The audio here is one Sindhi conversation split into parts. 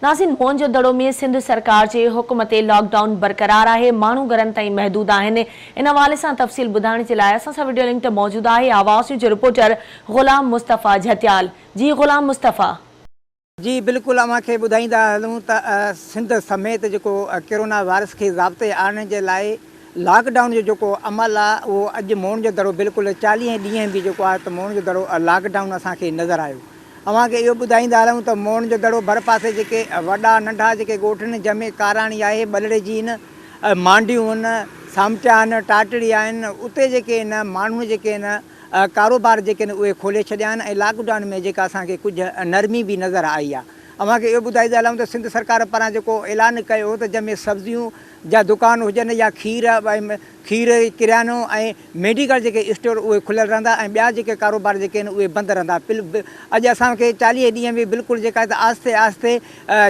ناظرين موئن جو دڙو ۾ سنڌ سرڪار جي حڪم تي لاڪ ڊائون برقرار آهي، ماڻهو گهرن تائين محدود آهن، ان حوالي سان تفصيل ٻڌائڻ جي لاء اسان سان وڊيو لنڪ تي موجود آهي آواز نيوز جو رپورٽر غلام مصطفيٰ جهتيال جي غلام مصطفيٰ. جي بلڪل اوهان کي ٻڌائيندا هلون ته سنڌ سميت جيڪو ڪرونا وائرس کي ضابطي آڻڻ جي لاء لاڪ ڊائون جو جيڪو عمل آ اهو اڄ موئن جو دڙو بلڪل چاليهين ڏينهن به جيڪو آ ته موئن جو دڙو لاڪ ڊائون اسان کي نظر آيو. اوهان کي اهو ٻڌائيندا هلون ته موهن جو دڙو ڀرپاسي جيڪي وڏا ننڍا جيڪي ڳوٺ آهن جنهن ۾ ڪاراڻي آهي، ٻلڙيجي آهن، مانڊيون آهن، سامٽيا آهن، ٽاٽڙي آهن، اتي جيڪي آهن ماڻهو جيڪي آهن ڪاروبار جيڪي آهن اهي کولي ڇڏيا آهن ۽ لاڪ ڊائون ۾ جيڪا اسان کي ڪجهه نرمي به نظر آئي آهي. اوهان کي اهو ٻڌائيندا هلون ته سنڌ سرڪار پاران جيڪو اعلان ڪيو هو ته جنهن ۾ سبزيون جا دڪان هجن يا کير ۽ کير، ڪريانو ۽ ميڊيڪل جيڪي اسٽور اهي کليل رهندا ۽ ٻيا جيڪي ڪاروبار جيڪي آهن اهي بند رهندا. اڄ اسان کي 40 ڏينهن به بلڪل جيڪا آهي ته آهستي آهستي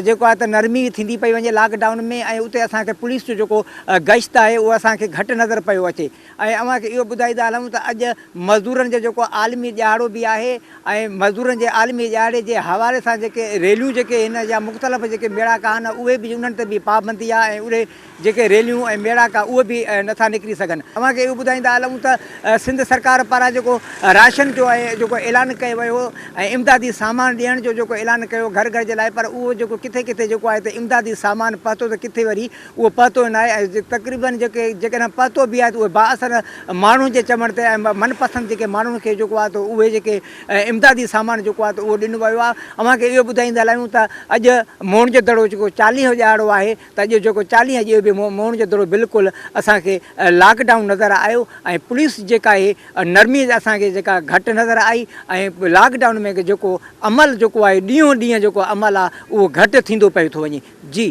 جيڪو آهي ته نرمي ٿيندي پئي وڃي لاڪ ڊائون ۾ ۽ اتي اسان کي پوليس جو جيڪو گشت آهي اهو اسان کي گهٽ نظر پيو اچي ۽ اوهان کي اهو ٻڌائيندا هلون ته اڄ مزدورن جو جيڪو عالمي ڏهاڙو به آهي ۽ مزدورن جي عالمي ڏهاڙي جي حوالي سان جيڪي ريليون جيڪي آهن يا مختلف جيڪي ميڙاڪا آهن اهي به انهن تي به پابندي آهي ۽ اهي جيڪي ريليون ۽ ميڙاڪا اهي به نه ٿا نڪري سگهن. اوهان کي اهو ٻڌائيندا هلون ته سنڌ سرڪار پاران جيڪو راشن جو ۽ جيڪو اعلان ڪيو ويو هو ۽ امدادي سامان ڏيڻ جو جيڪو اعلان ڪيو گهر گهر جي لاء پر اهو جيڪو ڪٿي ڪٿي جيڪو آهي ته امدادي سامان پهتو ته ڪٿي وري اهو پهتو نه آهي ۽ تقريبن جيڪي جيڪڏهن پهتو به آهي ته اهي بااثر ماڻهن جي چوڻ تي ۽ من پسند جيڪي ماڻهن کي جيڪو آهي ته اهي جيڪي امدادي سامان جيڪو آهي ته اهو ڏنو ويو آهي. اوهان کي اهو ٻڌائيندا هلايون ته اڄ موهن جو دڙو جيڪو چاليهون ڏهاڙو آهي ته اڄ جيڪو 40 ڏينهن به موهن جو دڙو بلڪل اسان کي لاڪ ڊائون نظر آيو ۽ پوليس جيڪا آهي نرمي اسان کي جيڪا گهٽ نظر آئي ۽ لاڪ ڊائون ۾ جيڪو عمل جيڪو آهي ڏينهون ڏينهن جيڪو عمل آهي اهو گهٽ ٿيندو پيو ٿو وڃي جي.